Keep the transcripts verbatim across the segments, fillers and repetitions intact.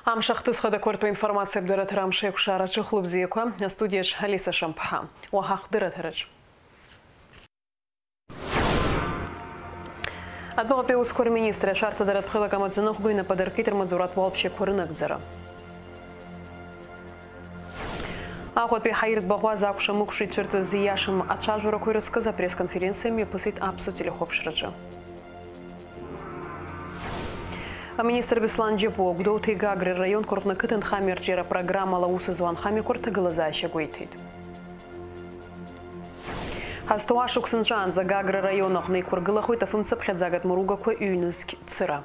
Амш ахҭыс хадақәа ртәы информациа абдараҭара амш еиқәшараҿы хәлыбзиақәа, астудиаҿ Алиса Шамԥҳа. Уаҳа хдырраҭараҿ. Адәныҟатәи аусқәа рминистр ашәарҭадаратә хеилак амаӡаныҟәгаҩ инапы адыркит рмаҵуратә уалԥшьақәа рынагӡара. Аҟәатәи Ҳаиртә Баӷәаза акәша мықәшәа ицәырҵыз ииашам ацәажәарақәа ирызкыз апресс-конференциа мҩаԥысит Аԥсуа телехәаԥшраҿы. Аминистр Беслан Џьапуа Гәдоуҭеи Гагреи рраионқәа рҟны ақыҭанхамҩа арҿиара программала аус зуа анхамҩақәа рҭагылазаашьа гәеиҭеит. Ҳазҭоу ашықәс нҵәаанӡа Гагра раион аҟны иқәыргылахоит афымцаԥхьаӡагатә мыругақәа ҩнызқь цыра.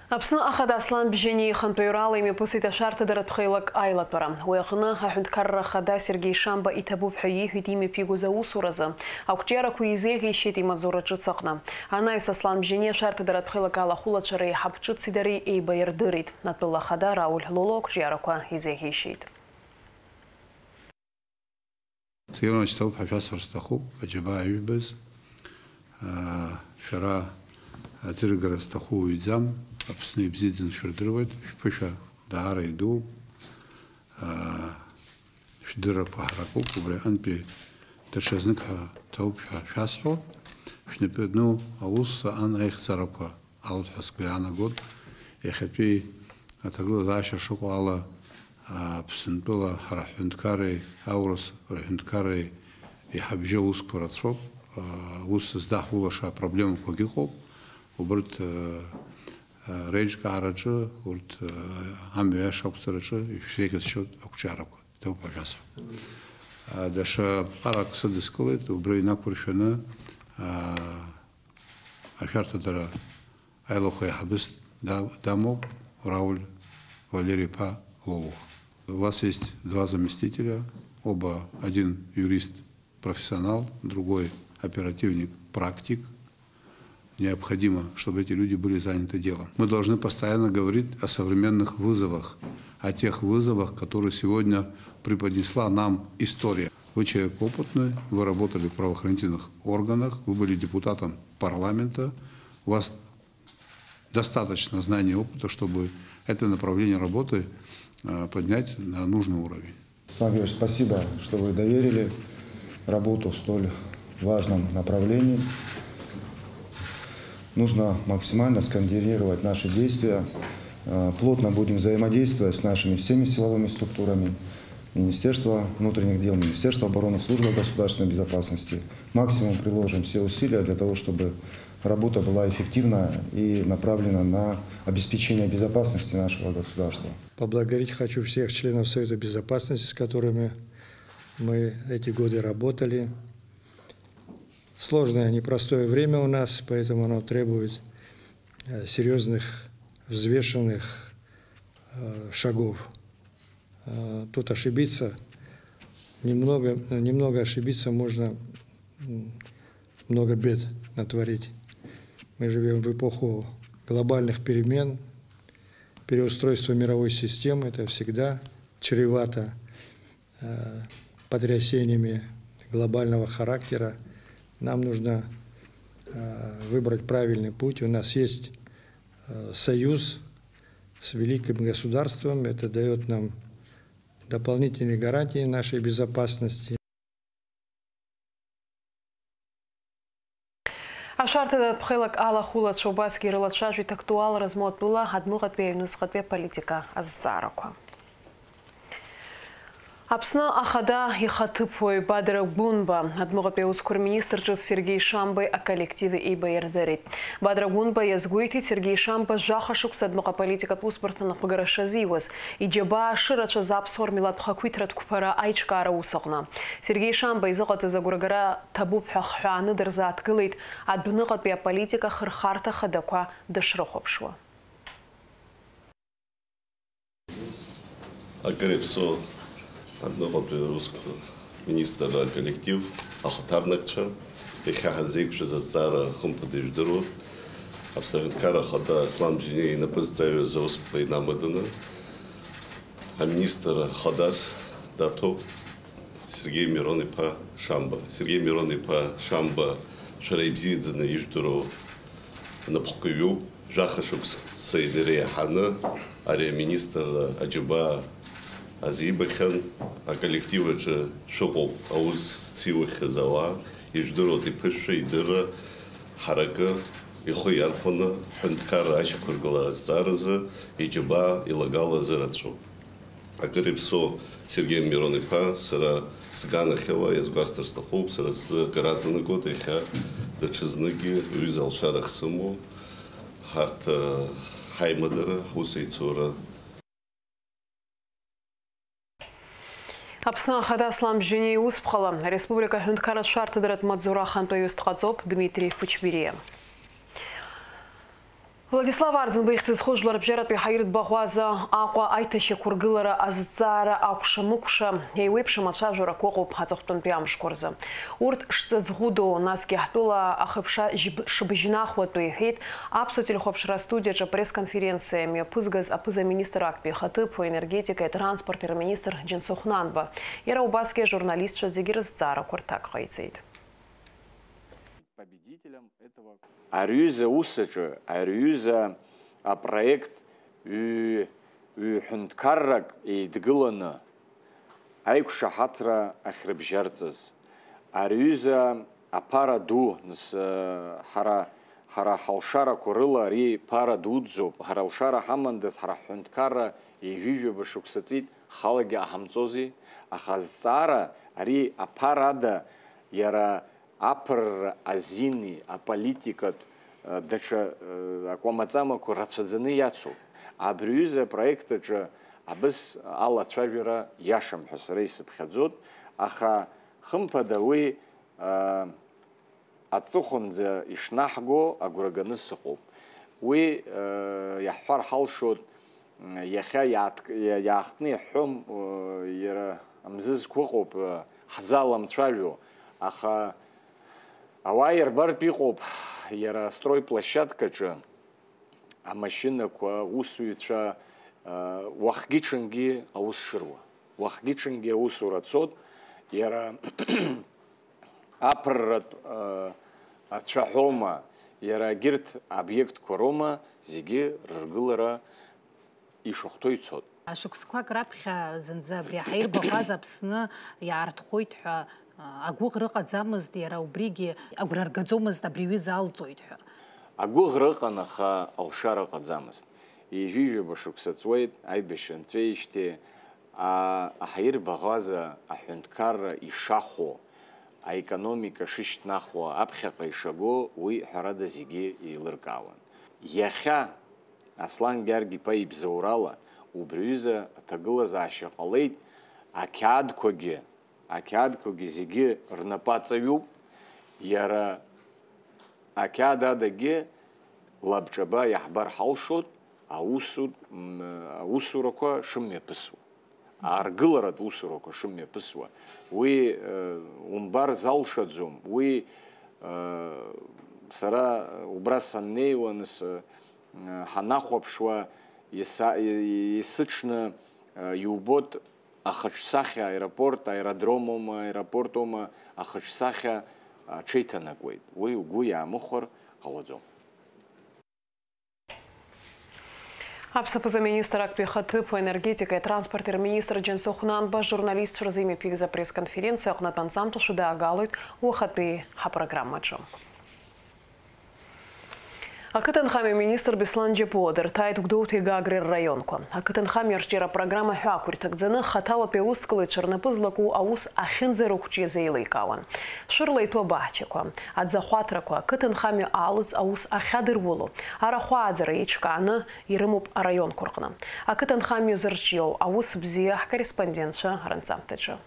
Аԥсны Ахада Аслан Бжьаниа ихантәаҩрала имҩаԥысит ашәарҭадаратә хеилак аилатәара. Уи аҟны аҳәынҭқарра ахада Сергеи Шамба иҭабуп ҳәа ииҳәеит имҩаԥигоз аусуразы. Ақәҿиарақәа изеиӷьеишьеит имаҵура ҿыц аҟны. Анаҩс Аслан Бжьаниа ашәарҭадаратә хеилак алахәылацәа реиҳаб ҿыци дареи еибаирдырит. Атәыла ахада Рауль Лоло ақәҿиарақәа изеиӷьеишьеит. Сергеи Иванович, ҭабуп ҳәа шәасҳәар сҭахуп, аџьабаа ижәбаз. Аа, шәара аӡыргара зҭаху уаҩӡам, Аԥсны ибзиаӡаны шәырдыруеит, шәԥышәа даара идууп. Аа, шәдыррақәа ҳаракуп, убри аҟынтәи даҽа знык ҳәа ҭабуп ҳәа шәасҳәоит. Шәнапы иану аус аан аихҵарақәа алоуп ҳәа сгәы иаанагоит. Иахьатәи аҭагылазаашьа шыҟоу ала, Аԥсынтәыла ҳара ҳҳәынҭқарреи аурыс рҳәынҭқарреи иҳабжьоу аусқәа рацәоуп. Ус здаҳулаша апроблемақәагьы ыҟоуп. Убырҭ реиҿкаараҿы, урҭ амҩа иаша ақәҵараҿы ишәзеиӷьасшьоит ақәҿиарақәа. Ҭоуп ажәасҳәа. Даҽа ԥҟарак сыдыскылеит, убра инақәыршәаны, ашәарҭадара аилахәы аиҳабыс да-, дамоуп Рауль Валери-иԥа Лолух. У вас есть два заместителя, оба, один юрист-профессионал, другой оперативник-практик. Необходимо, чтобы эти люди были заняты делом. Мы должны постоянно говорить о современных вызовах, о тех вызовах, которые сегодня преподнесла нам история. Вы человек опытный, вы работали в правоохранительных органах, вы были депутатом парламента, у вас достаточно знаний и опыта, чтобы это направление работы, э, поднять на нужный уровень. Александр Георгиевич, спасибо, что вы доверили работу в столь важном направлении. Нужно максимально скоординировать наши действия. Э, плотно будем взаимодействовать с нашими всеми силовыми структурами, Министерство внутренних дел, Министерство обороны, Служба государственной безопасности. Максимум приложим все усилия для того, чтобы работа была эффективна и направлена на обеспечение безопасности нашего государства. Поблагодарить хочу всех членов Совета Безопасности, с которыми мы эти годы работали. Сложное, непростое время у нас, поэтому оно требует, э, серьёзных, взвешенных, э, шагов. Э, тут ошибиться, немного, немного ошибиться можно, м, много бед натворить. Мы живём в эпоху глобальных перемен, переустройства мировой системы. Это всегда чревато, э, потрясениями глобального характера. Нам нужно, э, выбрать правильный путь. У нас есть, э, союз с великим государством. Это даёт нам дополнительные гарантии нашей безопасности. Ашәарҭадаратә хеилак алахәылацәа убасгьы ирылацәажәеит актуалра змоу атәыла адәныҟатәи аҩнуҵҟатәи аполитика азҵаарақәа. Аԥсны Ахада ихаҭыԥуаҩ Бадра Гәынба, адәныҟатәи аусқәа рминистр ҿыц Сергеи Шамбеи аколлективи еибаирдырит. Бадра Гәынба иазгәеиҭеит, Сергеи Шамба жәаха шықәса адәныҟа аполитикатә усбарҭа аныҟәгара шазиуаз, иџьабаа шырацәаз аԥсуаа рмилаҭ хақәиҭратә қәԥара аиҿкаара аус аҟны. Сергеи Шамба изыҟаҵаз агәрагара ҭабуп ҳәа ахҳәааны дырзааҭгылеит адәныҟатәи аполитика ахырхарҭа хадақәа дышрыхәаԥшуа. Акыр иаԥсоу адәныҟатәи аусқәа министрра аколлектив, ахаҭарнакцәа, иахьа ҳаззеиқәшәаз азҵаара хымԥада ижәдыруа, Аԥсны Аҳәынҭқарра Ахада Аслан Бжьаниа инапы зҵаҩыз аусԥҟа инамаданы, аминистр Ахадас даҭоуп Сергеи Мирон-иԥа Шамба. Сергеи Мирон-иԥа Шамба Шәара ибзиаӡаны ижәдыруа напхгаҩуп. Жәаха шықәса иреиҳаны ари аминистрра аџьабаа азибахьан. Аколлектив аҿы шәыҟоуп аус зцеиуахьаз ауаа, ижәдыруеит иԥышәа, идырра, ҳаракы ихы иархәаны ҳҳәынҭқарра ашьақәыргылара азҵааразы иџьабаа илагала зырацәоуп. Акыр иаԥсоу Сергеи Мирон-иԥа, сара сганахьала иазгәасҭар сҭахуп, сара сзы акыр аҵанакуеит иахьа даҽазныкгьы уҩыза алшара ахьсымоу ҳарҭ, э, ҳаимадара, ҳусеицура. Аԥсны Ахада Аслан Бжьаниа иусԥҟала ареспублика аҳәынҭқарратә шәарҭадаратә маҵзура ахантәаҩыс дҟаҵоуп Дмитри Кучбериа. Владислав Арӡынба ихьӡ зху жәларбжьаратәи ҳаиртә баӷәаза Аҟәа аиҭашьақәыргылара азҵаара акәша-мыкәша еиуеиԥшым ацәажәарақәа ыҟоуп аҵыхәтәантәи амшқәа рзы. Урҭ шҵаӡӷәыдоу, насгьы ҳтәыла ахыԥша жьб-, шыбжьнахуатәу, иҳәеит Аԥсуа телехәаԥшра астудиаҿы апресс-конференциа мҩаԥызгаз аԥыза-министр актәи ахаҭыԥуаҩ, энергетикеи атранспорти рминистр Џьансыхә Нанба. Иара убасгьы ажурналистцәа зегьы рызҵаарақәа рҭак ҟаиҵеит. Ари ҩыза аус аҿы, ари ҩыза апроект ҩ-, ҩ-ҳәынҭқаррак еидгыланы аиқәшаҳаҭра ахьрыбжьарҵаз, ари ҩыза аԥара ду, нас, ҳара, ҳара ҳалшарақәа рыла ари ԥара дуӡӡоуп, ҳара алшара ҳамандаз, ҳара ҳҳәынҭқарра ҩажәи жәаба шықәса ҵит, халагьы ҟаҳамҵози, аха азҵаара ари аԥара ада иара аԥырра азини аполитикатә, э, даҽа, э, акәамаҵамақәа рацәаӡаны иацуп. Абри аҩыза апроект аҿы абыс алацәажәара иашам ҳәа сара исыԥхьаӡоит, аха хымԥада уи, э, аҵыхәанӡа ишнаҳго агәра ганы сыҟоуп. Уи, э, иаҳҳәар ҳалшоит, Иахьа иаатк-, иа-, иаахтны иаҳҳәом, иара амзызқәа ыҟоуп, ҳзаламцәажәо, аха ауаа ирбартә иҟоуп, иара астройплощадкаҿы амашьынақәа, аусзуҩцәа, уахгьы-ҽынгьы аус шыруа, уахгьы-ҽынгьы аусура цот, иара аԥырратә, э, ацәаҳәома, иара егьырҭ обиектқәа роума, зегьы рыргылара ишахәҭоу ицот. Шықәсқәак раԥхьа зынӡа абри ҳаирбаӷәаз Аԥсны иаартхоит ҳәа, э, агәыӷра ыҟаӡамызт, иара убригьы агәра ргаӡомызт абри аҩыза алҵуеит ҳәа. Агәыӷра ыҟан, аха алшара ыҟаӡамызт. Ҩажәи жәаба шықәса ҵуеит аибашьра нҵәеижьҭеи, а-, аҳаирбаӷәаза аҳәынҭқарра ишахәо, аекономика шышьҭнахуа, аԥхьаҟа ишаго, уи ҳәарада зегьы еилыркаауан. Иахьа Аслан Гьаргь-иԥа ибзоурала убри аҩыза аҭагылазаашьа ҟалеит, ақьаадқәагьы, ақьаадқәагьы зегьы рнапы аҵаҩуп, иара ақьаад адагьы лабҿаба иаҳбар ҳалшоит, аусу-, м, аусурақәа шымҩаԥысуа, аргыларатә усурақәа шымҩаԥысуа. Уи, э, умбар залшаӡом, уи, э, сара убра саннеиуа, нас, э, ҳанахәаԥшуа, иса-, и-, и-, исыҽны, э, иубот, ахаҿсахьа аеропорт, аеродром аума, аеропорт аума, ахаҿсахьа аҽеиҭанакуеит. Уи угәы иаамыхәар ҟалаӡом. Аԥсны аԥыза-министр актәи ахаҭыԥуаҩ, енергетикеи атранспорти рминистр Џьансыхә Нанба журналистцәа рзы имҩаԥигаз апресс-конференциа аҟнытә анҵамҭа шәыдаагалоит уахатәи ҳапрограммаҿы. Ақыҭанхамҩа министр Беслан Џьапуа дырҭааит Гәдоуҭеи Гагреи рраионқәа. Ақыҭанхамҩа арҿиара апрограмма аҳәаақәа ирҭагӡаны, хаҭалатәи аусҭҵааҩцәа рнапы злаку аус ахьынӡарықәҿиаз еиликаауан. Шәырла иҭәу абаҳчақәа, аӡахәаҭрақәа, ақыҭанхамҩа аалыҵ аус ахьадыруло, арахәааӡара еиҿкааны ирымоуп араионқәа рҟны. Ақыҭанхамҩа зырҿиоу аус бзиа ҳкорреспондентцәа рынҵамҭаҿы.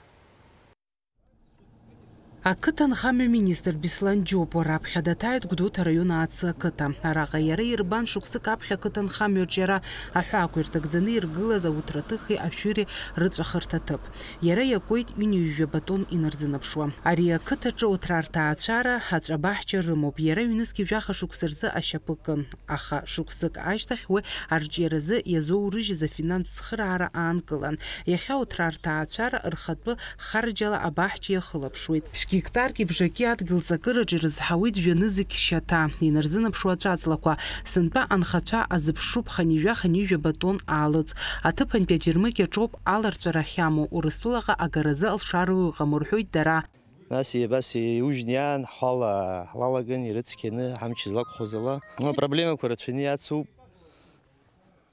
Ақыҭанхамҩа министр Беслан Џьопуа раԥхьа даҭааит Гәдоуҭа араион Аацы ақыҭа. Араҟа иара ирбан шықәсык аԥхьа ақыҭанхамҩаҿ иара аҳәаақәа ирҭагӡаны иргылаз ауҭраҭыхи ашәыри рыҵәахырҭа ҭыԥ. Иара иакуеит ҩынҩажәа батон инарзынаԥшуа. Ари ақыҭаҿы Оҭраа рҭаацәара аҵәабаҳча рымоуп. Иара ҩнызқь жәаха шықәса рзы ашьапы кын. Аха шықәсык ашьҭахь уи арҿиаразы иазоурыжьыз афинанстә цхыраара аанкылан. Иахьа Оҭраа рҭаацәара рхатәы харџьала абаҳча иахылаԥшуеит. Гектарки бжаки адгьыл ҵакыраҿы ирызҳауеит жәанызқь шьаҭа. Инарзынаԥшуа аҵәаҵлақәа, сынтәа анхацәа азыԥшуп хынҩажәа-хынҩажәаба тонн аалыҵ. Аҭыԥантәи аџьармыкьа ҿоуп аларҵәара ахьамоу, Урыстәылаҟа агаразы алшара ыҟам, рҳәоит дара. Нас абас иужьны иаан, ҳхәала ҳлалаган, ирыцқьаны, ҳамч злақәхоз ала. Ну, апроблемақәа рацәаны иацуп.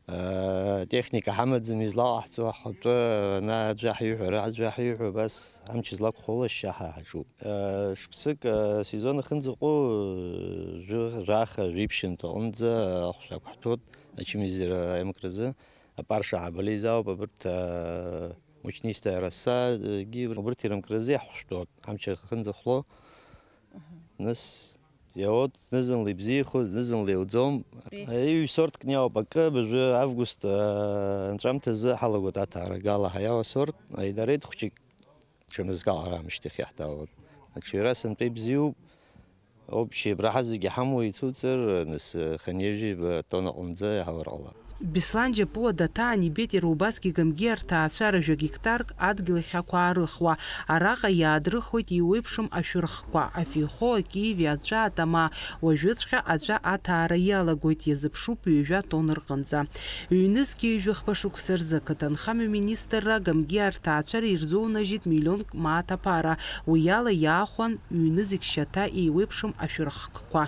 Э, техника ҳамаӡам излаҟаҳҵо, ҳхатәы, ана аӡәы ҳиҳәо, ара аӡәы ҳиҳәо, абас ҳамч злақәхо ала ашьшьаҳа ҳаҿуп. Э, шықәсык, э, сезон ахьынӡаҟоу, э, жәы-, жәаха, жәиԥшьынтә аҟынӡа ахәшә ақәҳҭәоит, ачымазара аимакразы, апарша ҳабалеизаауп, абырҭ, э, мучнистая раса, э, гьы, убырҭ ирымкразы иаҳхәшәтәуеит, ҳамч ахьынӡахәло. Нас иаот, зны-зынла ибзиахо, зны-зынла иауӡом. Иҩ сорткны иауп, акы, абыржәы август, аа, анҵәамҭазы ҳалагоит аҭаарагала ҳаиауа сорт, аидареит хәҷык ҽа мызкала раамышьҭахь иаҳҭаауеит. Аҽаҩра сынтәа ибзиоуп, общий абраҳа зегьы ҳамоу ицуҵар, нас, хынҩажәи ба тонна аҟынӡа иаҳауар ҟалап. Беслан Џьапуа даҭаан ибеит иара убасгьы Гамгьы арҭаацәа рыжәа гектарк адгьыл ахьақәаарыхуа. Араҟа иаадрыхуеит еиуеиԥшым ашәырхқәа, афихо, акиви, аҵәа, атама. Уажәыҵәҟьа аҵәа аҭаара иалагоит, иазыԥшуп ҩажәа тонн рҟынӡа. Ҩнызқьи ҩажәи хԥа шықәса рзы ақыҭанхамҩа министрра Гамгьы арҭаацәа ирзоунажьит миллионк мааҭ аԥара, уи ала иаахәан ҩнызқь шьаҭа еиуеиԥшым ашәырхкқәа.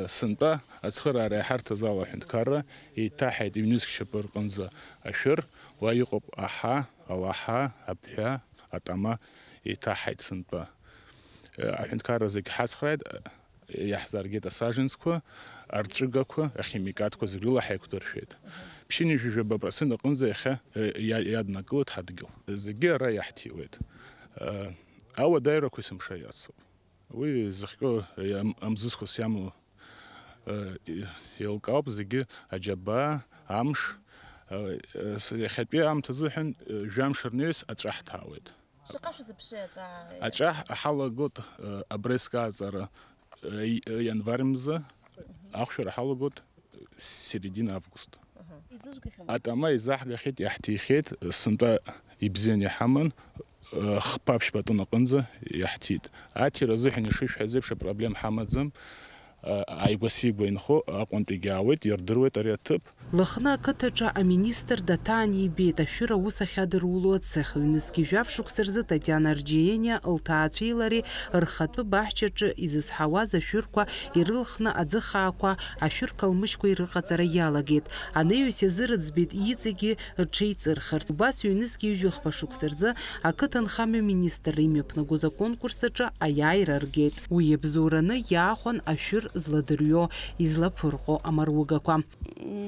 Сынтәа ацхыраара иаҳарҭаз ала аҳәынҭқарра еиҭаҳаит ҩнызқь шьапы рҟынӡа ашәыр, уа иҟоуп аҳа, алаҳа, абҳәа, атама, еиҭаҳаит сынтәа. Аҳәынҭқарра зегь ҳацхрааит, иаҳзааргеит асаженцқәа, арҵәыгақәа, ахимикатқәа зегь рыла ҳаиқәдыршәеит. Ԥшьынҩажәи жәаба процент аҟынӡа иахьа иа-, иаднакылеит ҳадгьыл. Зегьы ара иаҳҭиуеит. Ауадаҩрақәа есымша иацуп. Уи зыхҟьо, иам-, амзызқәас иамоу, э, и-, еилкаауп зегьы, аџьабаа, амш, э, э, с-, иахьатәи аамҭазыҳәан, э, жәамш рнаҩс аҵәа ҳҭаауеит. Шаҟа шәазыԥши аҵәа? Аҵәа ҳ-, ҳалагоит, э, обрезка аҵара, э, и-, э, ианвар мза, ахәшәара ҳалагоит середина август. Аҳа. Изызгахьоу? Атама изаҳгахьеит, иаҳҭихьеит, сынтәа ибзианы иҳаман, хԥа-ԥшьба тонн аҟынӡа иаҳҭиит. Аҭира азыҳәан ишышәҳәаз еиԥш апроблем ҳамаӡам. Ааигәа-сигәа инхо Аҟәантәигьы аауеит, ирдыруеит ари аҭыԥ. Лыхны ақыҭаҿы аминистр даҭаан ибеит ашәыр аус ахьадыруло ацех. Ҩнызқьи жәаф шықәса рзы Татиана Арџьиениа лҭаацәеи лареи рхатәы баҳчаҿы изызҳауаз ашәырқәа ирылхны аӡы хаақәа, ашәыр калмышьқәа ирыҟаҵара иалагеит. Анаҩс иазырӡбеит иҵегьы рҽеиҵырхырц. Убас ҩнызқьи ҩажәи хԥа шықәса рзы ақыҭанхамҩа министрра имҩаԥнагоз аконкурс аҿы аиааира ргеит. Уи иабзоураны иаахәан ашәыр зладырҩо, излаԥырҟо амаругақәа.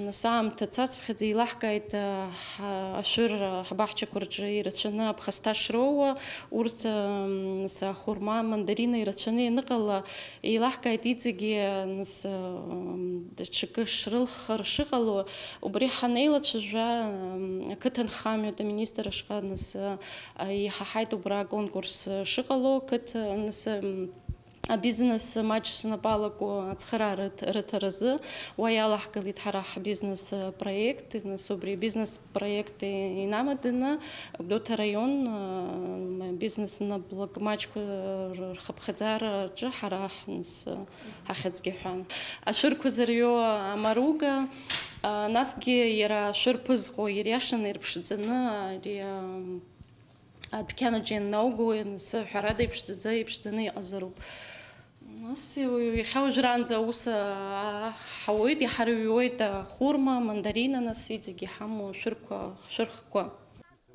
Нас аамҭа цацԥхьаӡа еилаҳкааит, а, ҳа-, ашәыр, а, ҳбаҳчақәа рҿы ирацәаны аԥхасҭа шроуа, урҭ, ам, нас ахәырма, амандарина ирацәаны ианыҟала, еилаҳкааит иҵегьы, нас, ам, даҽакы шрылххар шыҟало, убри ҳанеилацәажәа, ам, ақыҭанхамҩатә аминистр ашҟа, нас, а, иҳаҳаит убра аконкурс шыҟало, қыҭ, нас, ам, Абизнес маҷ снапы алаку ацхыраара рыҭ-, рыҭаразы уа иалаҳкылеит ҳара ҳбизнес проект, нас убри абизнес проект инамаданы Гәдоуҭа араион, а, бизнес наплак маҷқәа р-, рхыԥхьаӡараҿы ҳара ҳныс, ҳахьӡгьы ҳәан. Ашәырқәа зырҩо амаруга, а, насгьы иара ашәыр ԥызҟо ириашаны ирԥшӡаны ари, а, Адәқьанаҿ ианнауго, ансы, ҳәарада, иԥшӡаӡа, иԥшӡаны иҟазароуп. Нас, иу-, иахьа уажәраанӡа аус, аа, ҳауеит, иҳарыҩуеит ахәырма, амандарина, нас, иҵегь иҳамоу ашәырқәа, ашәырхқәа.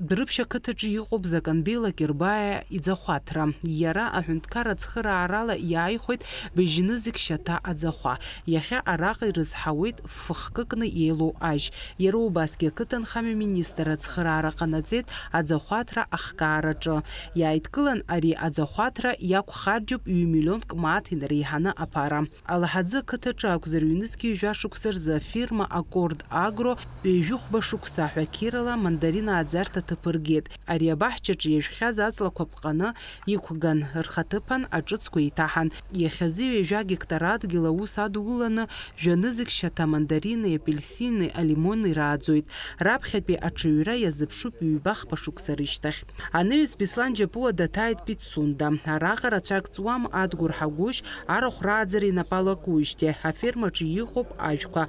Дәрыԥшь ақыҭаҿы иҟоуп Заканбеи Лакербаиа иӡахәаҭра. Иара аҳәынҭқар ацхыраарала иааихәеит быжьнызқь шьаҭа аӡахәа. Иахьа араҟа ирызҳауеит ф-хкыкны еилоу ажь. Иара убасгьы ақыҭанхамҩа министр ацхыраара ҟанаҵеит аӡахәаҭра ахкаараҿы. Иааидкылан ари аӡахәаҭра иақәхарџьуп ҩ-миллионк мааҭ инареиҳаны аԥара. Алаҳаӡы ақыҭаҿы акәзар, ҩнызқьи жәа шықәса рзы афирма Аккорд Агро ҩажәи хәба шықәса аҳәақьырала мандарин ааӡарҭа ҭыԥ ргеит. Ари абаҳчаҿы иажәхьаз аҵлақәа ԥҟаны иқәган, рхаҭыԥан аҿыцқәа еиҭаҳан. Иахьазы ҩажәа гектар адгьыл аус адуланы, жәанызқь шьаҭа амандарини, апельсини, алимони рааӡоит. Раԥхьатәи аҽаҩра иазыԥшуп ҩба-хԥа шықәса рышьҭахь. Анаҩс Беслан Џьапуа даҭааит Пицунда. Араҟа рацәак ҵуам, Адгәыр Ҳагәышь арахә рааӡара инапы алакуижьҭеи. Афермаҿы иҟоуп ажәқәа.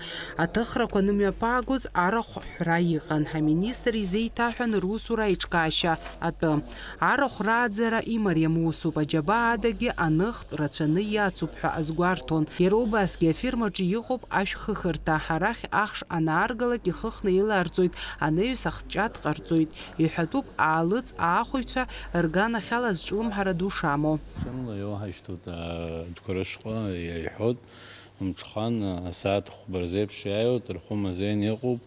Аҭыхрақәа анымҩаԥаагоз арахә ҳәра иҟан. Аминистр изеиҭаҳәан русура аиҿкаашьа атәы. Арахә рааӡара имариам усуп, аџьабаа адагьы аныхтә рацәаны иацуп ҳәа азгәарҭон. Иара убасгьы афермаҿы иҟоуп ашә хыхырҭа, арахь ахш анааргалак ихыхны иларҵоит, анаҩс ахҵәаҭ ҟарҵоит. Иҳәатәуп аалыҵ аахәаҩцәа рганахьала зҿлымҳара ду шамоу. Ҽынла иоуҳашьҭуеит, адәқәа рышҟа иаиҳәоит, мҽхан, асааҭ хәба рзеиԥш иааиуеит, рхәы мазеины иҟоуп,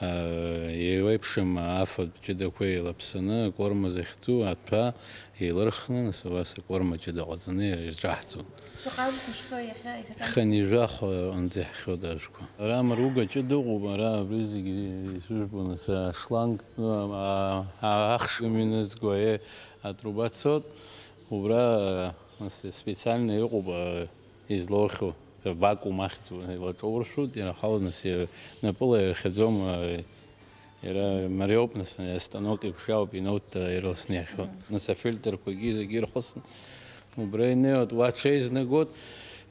еиуеиԥшым афатә ҷыдақәа еилаԥсаны, акорма захьӡу аҭәа еилырхны, нас убас акорма ҷыда ҟаҵаны ирҿаҳҵон. Шаҟа жәқәа шәхы иахьа, иахьа? Хынҩажәа хәанӡа иаҳхьоит ажәқәа. Ара амруга ҷыда ыҟоуп, ара абри зегьы ишыжәбо, нас ашланг, а, а, ахш имҩанызго, е, атруба цот, убра, а, специально иҟоуп, а, излоухьоу, вакуум ахьӡуп, илаҿауршәуп, иара ахала, нас, напыла ирхьаӡом, а, Иара мариоуп, нас, астанок еиԥш иауп, инауҭ, ирылсны иахьоу. Нас афильтрқәагьы зегьы ирхысны убра инеиуеит, уа аҽеизнагоит,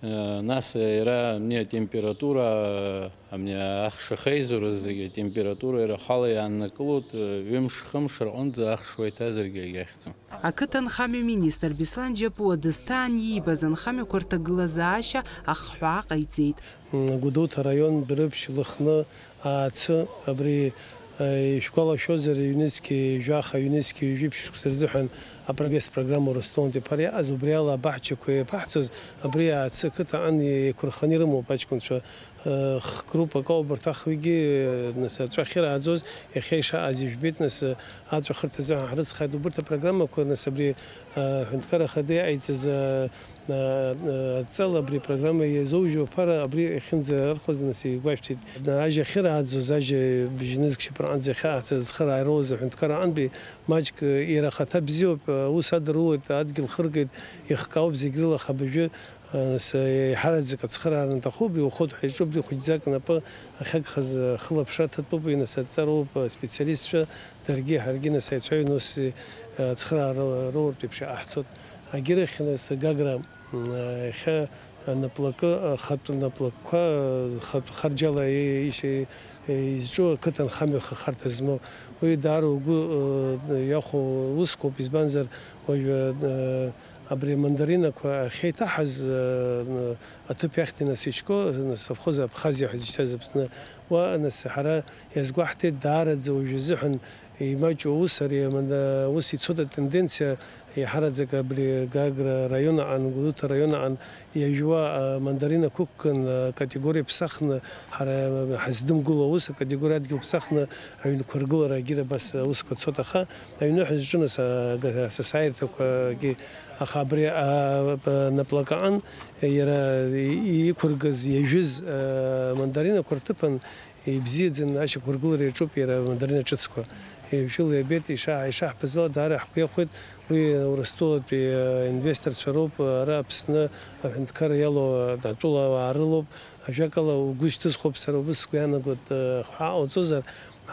э, нас иара абни атемпература, абни ахш ахеизураз зегьы атемпература иара ахала иааннакылоит, э, ҩымш-хымш рҟынӡа ахш уеиҭазаргьы иахьӡом. Ақыҭанхамҩа министр Беслан Џьапуа дызҭаан иибаз анхамҩақәа рҭагылазаашьа ахҳәаа ҟаиҵеит. Гәдоуҭа араион Дәрыԥшь, Лыхны, Аацы, абри, э, ишәгәалашәозар, ҩнызқьи жәаха, ҩнызқьи ҩажәи ԥшь шықәса рзыҳәан апрогресс программа Урыстәылантәи аԥара иаҟаз, убри ала абаҳчақәа иаԥаҳҵоз, абри Аацы ақыҭа аан еиқәырханы ирымоуп аҷкәынцәа, э, х-, группак ауп урҭ ахҩгьы, э, нас, аҵәа ахьырааӡоз, иахьа ишаҟаз ижәбеит, нас, э, аҵәахырҭа азыҳәан ҳрыцхааит. Убырҭ апрограммақәа, нас, абри, э, аҳәынҭқарра ахада иҟаиҵаз, э, э, э, адҵала абри апрограмма иазоужьу аԥара абри иахьынӡархоз, нас, игәашәҭеит. Ажьа ахьырааӡоз, ажьа бжьнызқь шьапыраҟынӡа иахьаацаз ацхыраара ролаз аҳәынҭқарра аҟынтәи маҷк, э, иара ахаҭа бзиоуп, э, аус адырулоит, адгьыл хыргеит, ихкаауп зегь рыла, аха абыржәы, э, с-, еиҳараӡак ацхыраара анҭаху, убри ухәыҭ ҳәа иҿуп, убри хәыҷӡак напы ахьагхаз, э, хылаԥшра аҭатәуп, уи, нас, адҵароуп, э, специалистцәа, даргьы ҳаргьы, нас, аицәажәаны ус, э, ацхыраара роуртә еиԥш иҟаҳҵоит. Агьырахь, нас, Гагра, м, иахьа наплакы, ахатә наплакқәа, хатә харџьала и-, ишьи-, изҿу ақыҭанхамҩа хыхарҭа змоу. Уи даара угәы, э, иахәо усқәоуп, избанзар, уажәы, э, абри амандаринақәа ахьеиҭаҳаз, э, аҭыԥ иахьтәи, нас, Ичко, нас, совхоз Абхазиа ҳәа изышьҭаз Аԥсны, уа, нас, ҳара иазгәаҳҭеит, даараӡа уажәы азыҳәан имаҷу аус, ари аманда-, ус ицоит атенденциа, еиҳараӡак абри Гагра араион аҟан, Гәдоуҭа араион аҟан иажәуа, а, мандаринақәа ықәган, а, категориа ԥсахны, ҳара ҳаздымгыло аус, акатегориа адгьыл ԥсахны аҩнқәа ргылара, агьира абас аусқәа цоит, аха аҩныҳәа зҿынас, а, га-, асасааирҭақәагьы, аха абри, а, а, наплакаҟан иара и-, иқәыргаз, иажәыз, а, мандаринақәа рҭыԥан ибзиаӡаны ашьақәыргылара иаҿуп иара амандарина ҿыцқәа. Ижәла иабеит, иша-, ишаҳбаз ала, даара ҳгәы иахәеит, уи Урыстәылатәи, э, инвесторцәа роуп, ара Аԥсны аҳәынҭқарра иалоу, э, атәыла ауаа рылоуп. Ажәакала, угәы шьҭызхуп, сара убыс сгәы иаанагоит, э, ҳәа ҟауҵозар,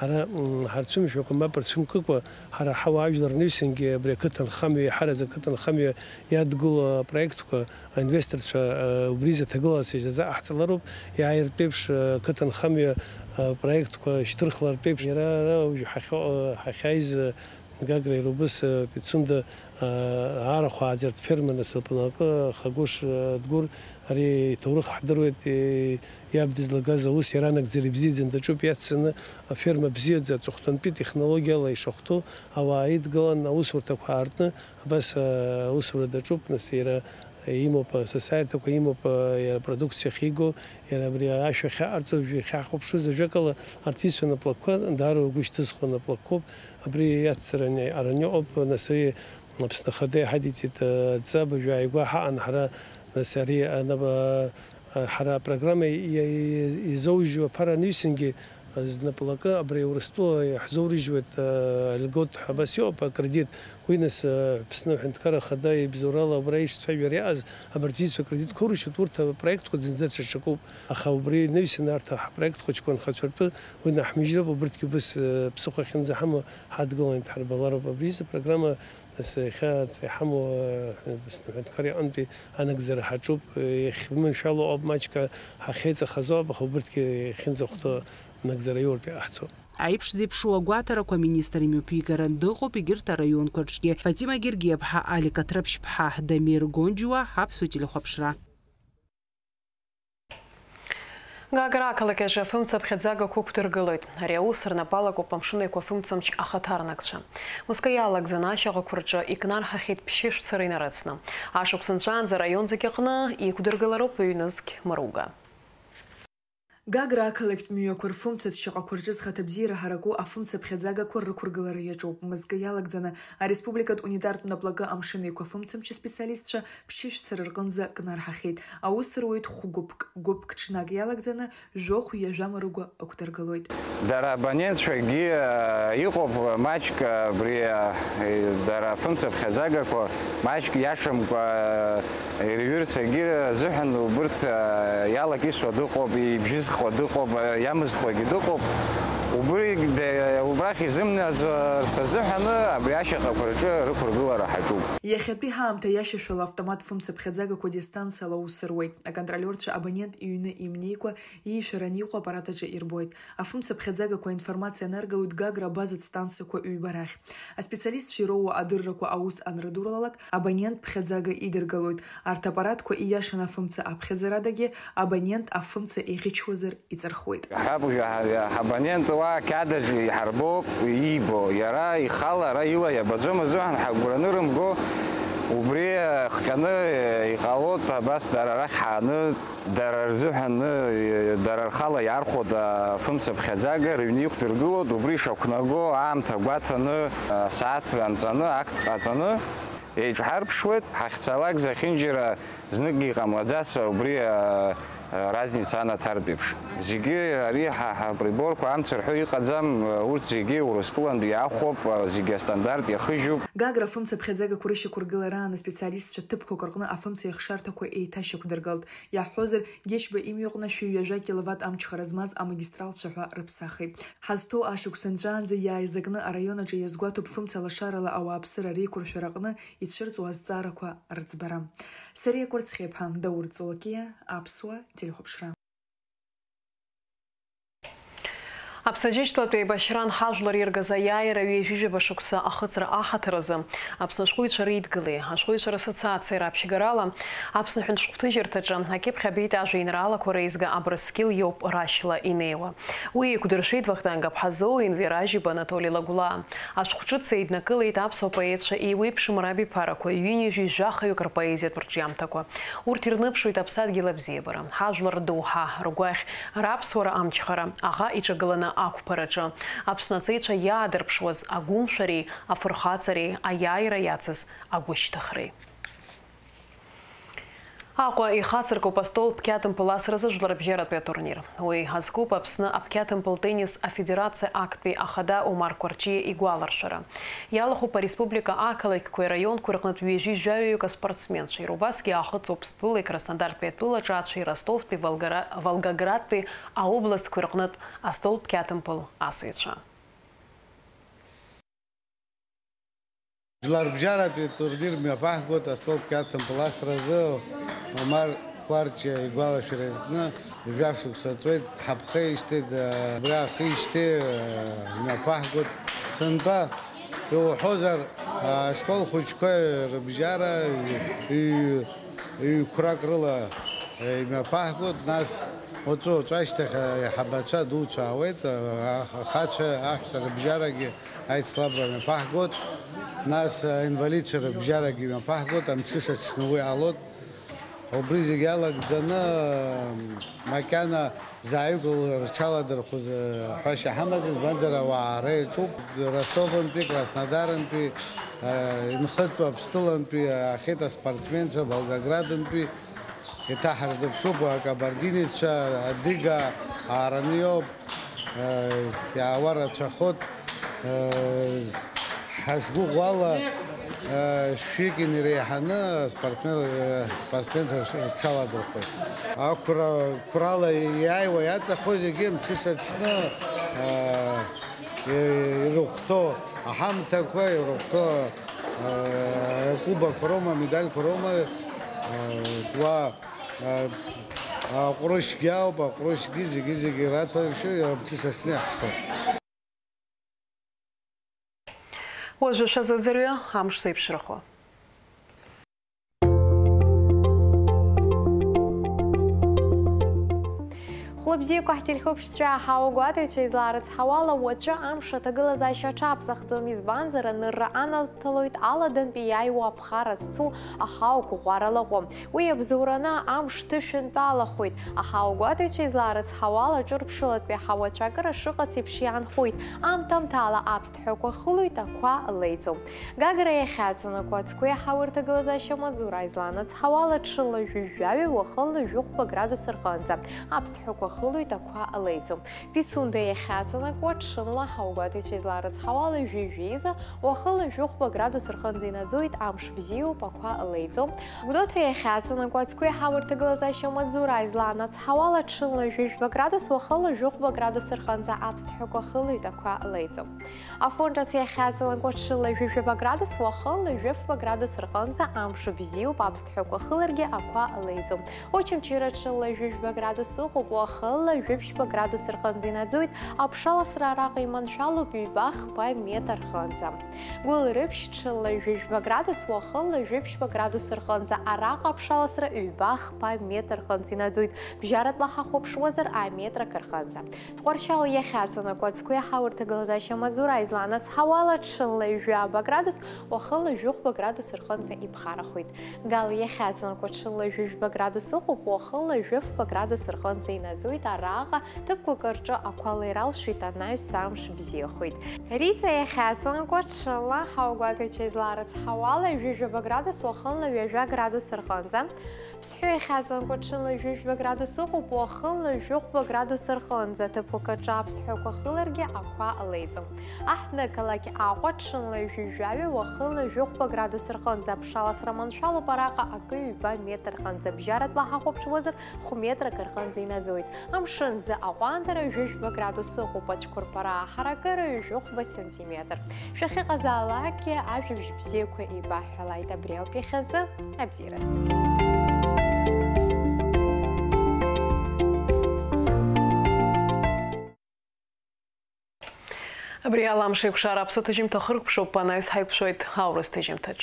ҳара, м, ҳарцәымшәакәа, мап рцәымкыкәа, ҳара ҳауаажәлар рнаҩсангьы абри ақыҭанхамҩа, иаҳараӡак ақыҭанхамҩа иадгыло апроектқәа, аинвесторцәа, э, убри изы аҭагылазаашьа азы аҳҵалароуп, иааиртә еиԥш, э, ақыҭанхамҩа, э, проектқәа шьҭырхлартә еиԥш, иара ара уажә ҳахьо-, э, ҳахьааиз, э, Гагра ирубыс, э, Пицунда, э, арахә ааӡартә ферма, нас, лпны акы, Хагәыш, э, Дгәыр, ари иҭоурых ҳдыруеит, э, иаб дызлагаз аус иаранагӡара ибзиаӡаны даҿуп, иацҵаны аферма бзиаӡа аҵыхәтәантәи технологиала ишахәҭоу ауаа идгылан аусурҭақәа аартны, Абас, а, аусура даҿуп, нас, иара имоуп, а, асасааирҭақәа имоуп, а, иара апродукциа ахьиго, иара абри ашә ахьаҟарҵо, жәа иахьаҳхәаԥшуаз, ажәакала, арҭ исҳәо наплакқәа даара угәы шьҭызхуа наплакқәоуп. Абри иацҵара ани-, араны иҟоуп, нас, уи Аԥсны Ахада иҳадиҵеит, а, адҵа абыржәы ааигәа ҳаҟан ҳара, нас, ари, а, на-, а, а, ҳара апрограмма и-, и-, изоужьу аԥара анҩысынгьы, Зны плакы абри Урыстәыла иаҳзоурыжьуеит, э, льгот ҳәа абас иоуп, акредит. Уи нас, э, Аԥсны Аҳәынҭқарра Ахада ибзоурала убра ишцәажәар иааз абарҭ иҩызцәа акредитқәа урышьҭоит, урҭ апроектқәа зынӡа цәаҽакуп. Аха убри инаҩсаны арҭ ҳпроект хәыҷқәа анхацәа ртәы уи наҳмыжьроуп, убырҭгьы убыс, э, ԥсыхәа ахьынӡаҳамоу ҳадгыланы иҭҳарбалароуп. Абри изы программа Нас иахьа аҵа иҳамоу, э, Аԥсны аҳәынҭқар иҟынтәи анагӡара ҳаҿуп, э, иахьманшәало ауп, маҷк ҳахьеиҵахаз ауп, аха убырҭгьы иахьынӡахәҭоу анагӡара иоуртә иҟаҳҵоит. Аиԥш зеиԥшу агәаҭарақәа аминистр имҩаԥигара дыҟоуп егьырҭ араионқәа рҿгьы. Фатима Гергиаԥҳа, Алик Аҭрыԥшьԥҳа, Дамир Гонџьуа, Аԥсуа телехәаԥшра. Гагра ақалақь аҿы афымца ԥхьаӡагақәа ықәдыргылоит. Ари аус рнапы алакуп Амшын Еиқәа фымцамч ахаҭарнакцәа. Мызкы иалагӡаны ашьаҟақәа рҿы икнарҳахьеит ԥшьышә цара инарыцны. Ашықәс нҵәаанӡа араион зегь аҟны иқәдыргылароуп ҩнызқь мыруга. Гагра ақалақьтә мҩақәа рфымцатә шьаҟақәа рҿы зхаҭабзиара ҳараку афымца ԥхьаӡагақәа рықәыргылара иаҿуп. Мызкы иалагӡаны ареспубликатә унитартә наплакы Амшын Еиқәа фымцамч аспециалистцәа ԥшьышә цара рҟынӡа кнарҳахьеит. Аус руеит хә-гәыԥк, гәыԥк ҽнак иалагӡаны, жәохә ҩажәа мыруга ықәдыргылоит. Дара абонентцәагьы, э, иҟоуп, маҷк, э, абри, э, дара афымца ԥхьаӡагақәа маҷк иашамкәа, э, ирҩырц егьырҭ азыҳәан убырҭ, э, иалакьысуа дыҟоуп, ибжьызхуа дыҟоуп, э, иамызхуагьы дыҟоуп. Убри, де-, убрахь изымнаӡарц азыҳәаны абри ашьаҟақәа рҿы рықәыргылара ҳаҿуп. Иахьатәи ҳаамҭа иашьашәала автомат фымца ԥхьаӡагақәа дистанциала аус руеит. Аконтролиорцәа абонент иҩны имнеикәа иишәара аниҟәо аппарат аҿы ирбоит. Афымца ԥхьаӡагақәа аинформациа анаргалоит Гагра абазатә станциақәа ҩба рахь. Аспециалистцәа ироуа адыррақәа аус анрыдуралалак, абонент ԥхьаӡага идыргалоит. Арҭ аппаратқәа ииашаны афымца аԥхьаӡарадагьы абонент афымца иӷьычуазар иҵырхуеит. Ҳаб-, ҳабонент уа ақьаад аҿы иҳарбоуп иибо, иара ихала ара ила иабаӡом азыҳәан ҳагәра анырымго, убри хҟьаны иҟалоит, абас дара рахь ҳааны. Дара рзыҳәан, э, дара рхала иаархәоит афымца ԥхьаӡага, рыҩны иқәдыргылоит, убри ишақәнаго аамҭа гәаҭаны, асааҭ анҵаны, ақҭ ҟаҵаны еиҿҳарԥшуеит. Ҳахьцалак зехьынџьара зныкгьы иҟамлаӡац убри, э, э, разница анаҭартә еиԥш. Зегьы ари ҳа, ҳаприборқәа амца рҳәо иҟаӡам, э, урҭ зегьы Урыстәылантәи иаахәоуп, э, зегьы астандарт иахыжьуп. Гагра афымца ԥхьаӡагақәа рышьақәыргылараан аспециалистцәа ҭыԥқәак рҟны афымца еихшарҭақәа еиҭашьақәдыргылт. Иаҳҳәозар, Гечба имҩаҟны шәи ҩажәа киловатт амчхара змаз амагистрал цәаҳәа рыԥсахит. Ҳазҭоу ашықәс анҵәаанӡа иааизакны араион аҿы иазгәаҭоуп фымца лашарала ауааԥсыра реиқәыршәара аҟны ицәырҵуа азҵаарақәа рыӡбара. Сариа Кәырцхиаԥҳа, Даур Ҵлокиа, Аԥсуа телехәаԥшра. Аԥсаџьышьтәылатә еибашьраан ҳажәлар иргаз аиааира ҩажәижәаба шықәса ахыҵра аҳаҭыр азы Аԥсны ашәҟәыҩҩцәа реидгылеи ашәҟәыҩҩцәа рассоциациеи раԥшьгарала Аԥсны аҳәынтә шәҟәҭыжьырҭаҿы акьыԥхь абеит ажәеинраалақәа реизга Абрыскьыл иоуп рашьла инеиуа. Уи еиқәдыршәеит Вахтанг Аԥҳазоу, Енвер Ажьиба, Анатоли Лагәлаа. Ашәҟәҿыц еиднакылеит аԥсуа поетцәа еиуеиԥшым рабиԥарақәа, ҩынҩажәи жәахаҩык рпоезиатә рҿиамҭақәа. Урҭ ирныԥшуеит аԥсадгьыл абзиабара, ҳажәлар рдоуҳа, ргәаӷь, раԥсуара амчхара, аӷа иҿагыланы ақәԥараҿы, Аԥсны аҵеицәа иаадырԥшуаз агәымшәареи афырхаҵареи, аиааира иацыз агәышьҭыхреи. Аҟәа ихацыркуп астол бқьаҭымпыл асразы жәларбжьаратәи атурнир. Уи азкуп Аԥсны абқьаҭымпыл теннис афедерациа актәи ахада Омар Кәарҷиа игәаларшәара. Иалахәуп ареспублика ақалақьқәеи араионқәеи рҟнытә ҩажәи жәаҩаҩык аспортсменцәеи, убасгьы аахыҵуеиԥстәылеи Краснодартәи атәылаҿацәеи Ростовтәи, Волгора-, Волгоградтәи аобластқәеи рҟнытә астол бқьаҭымпыл асыҩцәа. Жәларбжьаратәи турнир мҩаԥаҳгоит астол бқьаҭымпыл асразы Омар Кәарҷиа игәалашәара иазкны. Ҩажәа шықәса ҵуеит, ҳаԥхеижьҭеи, абра ахижьҭеи, э, мҩаԥаҳгоит. Сынтәа иуҳәозар, ашкол хәыҷқәа рыбжьара ҩ-, ҩ-, ҩ-қәрак рыла, э, имҩаԥаҳгоит, нас уаҵәы-уаҵәы ашьҭахь аиҳабацәа дуцәа аауеит, а-, ахацәа, аҳәса рыбжьарагьы аицлабра мҩаԥаҳгоит, нас аинвалидцәа рыбжьарагьы мҩаԥаҳгоит, амҽыша Аҽны уи ҟалоит. Убри зегь алагӡаны, макьана зааҩык рҽаладырхәыз ҳәашьа ҳамаӡам, избанзар, ауаа ара иаҿуп. Ростовынтәи, Краснодарынтәи, инхыҵуа Аԥстәылантәи аахьеит аспортсменцәа, Волгоградынтәи. Еиҭаҳарзыԥшуп, акабардинецәа, адыга аараны иоуп, э, иаауа рацәахоит, э, ҳазгәыӷуала, э, шәҩык инареиҳаны спортсмен, э, спортсменцәа рҽ-, рҽаладырхәуеит. Ақәра, қәрала иааиуа иаҵахо зегьы мҽыс аҽны, э, ирыхәҭоу аҳамҭақәа, ирыхәҭоу, э, акубокқәа роума, амедальқәа роума, э, уа Аҟәрышьгьы ауп, аҟәрышьгьы зегьы-зегьы раҭәаршьо, иаԥҵәышашны иаҳшоит. Уажәы шәазыӡырҩы амш зеиԥшрахо. Хәлыбзиақәа ҳтелехәаԥшцәа, ҳауа гәаҭаҩцәа излаарыцҳауала, уаҵәы амш аҭагылазаашьа аҽаԥсахӡом, избанзар, анырра анаҭалоит аладантәи иааиуа аԥхара зцу аҳауа қәыӷәӷәара лаҟәы. Уи абзоураны амш ҭышәынтәалахоит. Аҳауа гәаҭаҩцәа излаарыцҳауала, ҿырԥшылатәи аҳауацәа акыр ашыҟац еиԥш иаанхоит. Аамҭа-аамҭала аԥсҭҳәақәа хылоит, ақәа леиӡом. Гагра иахьаҵанакуа ацқәеи аҳауеи рҭагылазаашьа амаҵзура излаанацҳауала, ҽынла жәаҩа-жәаҩа, уахынла жәохәба градус рҟынӡа аԥсҭҳәақәа хылоит, ақәа леиӡом. Пицунда иахьаҵанакуа, ҽынла, ҳауа гәаҭаҩцәа излаарыцҳауала, жәаҩа-жәаҩа, уахынла жәохәба градус рҟынӡа инаӡоит, амш бзиоуп, ақәа леиӡом. Гәдоуҭа иахьаҵанакуа, ацқәеи аҳауеи рҭагылазаашьа амаҵзура излаанацҳауала, ҽынла жәаҩа-жәаҩа градус, уахынла жәохәба градус рҟынӡа аԥсҭҳәақәа хылоит, ақәа леиӡом. Афон ҿац иахьаҵанакуа, ҽынла жәаҩа-жәаҩа градус, уахынла жәафба градус рҟынӡа амш бзиоуп, аԥсҭҳәақәа хыларгьы, ақәа леиӡом. Очамчыра ҽынла жәаҩа-жәаҩа градус ыҟоуп, уахынла жәаԥшьба градус рҟынӡа инаӡоит, аԥшаласра араҟа иманшәалоуп ҩба-хԥа метр рҟынӡа. Гәылрыԥшь ҽынла жәаҩа-жәаҩа градус, уахынла жәаԥшьба градус рҟынӡа, араҟа аԥшаласра ҩба-хԥа метр рҟынӡа инаӡоит, бжьаратәла ҳахәаԥшуазар аметр акы рҟынӡа. Тҟәарчал иахьаҵанакуа, ацқәеи аҳауеи рҭагылазаашьа амаҵзура излаанацҳауала, ҽынла жәаба градус, уахынла жәохәба градус рҟынӡа иԥхарахоит. Гал иахьаҵанакуа, ҽынла жәаба градус ыҟоуп, уахынла жәафба градус рҟынӡа инаӡоит, араҟа ҭыԥқәак рҿы ақәа леиралшоит, анаҩс амш бзиахоит. Риҵа иахьаҵанакуа, ҽынла, ҳауа гәаҭаҩцәа излаарыцҳауала, жәаба градус, уахынла ҩажәа градус рҟынӡа. Ԥсҳәы иахьаҵанакуа, ҽынла жәаҩа-жәаба градус ыҟоуп, уахынла жәохәба градус рҟынӡа, ҭыԥқәак рҿы аԥсҭҳәақәа хыларгьы, ақәа леиӡом. Аҳҭнықалақь Аҟәа, ҽынла жәаҩа-жәаҩа, уахынла жәохәба градус рҟынӡа, аԥшаласра маншәалоуп араҟа акы ҩба метр рҟынӡа, бжьаратәла ҳахәаԥшуазар хә метрак рҟынӡа инаӡоит. Амшын зы аҟәандара жәаҩа-жәаба градус ыҟоуп, ацәқәырԥара аҳаракыра ҩажәохәба сантиметр. Шәахьыҟазаалакгьы ажәабжь бзиақәа еибаҳҳәалааит, абри ауп иахьазы. Абзиараз. Абри ала амш еиқәшара аԥсуа ҭыжьымҭа хыркәшоуп, анаҩс ҳаиқәшәоит аурыс ҭыжьымҭаҿ.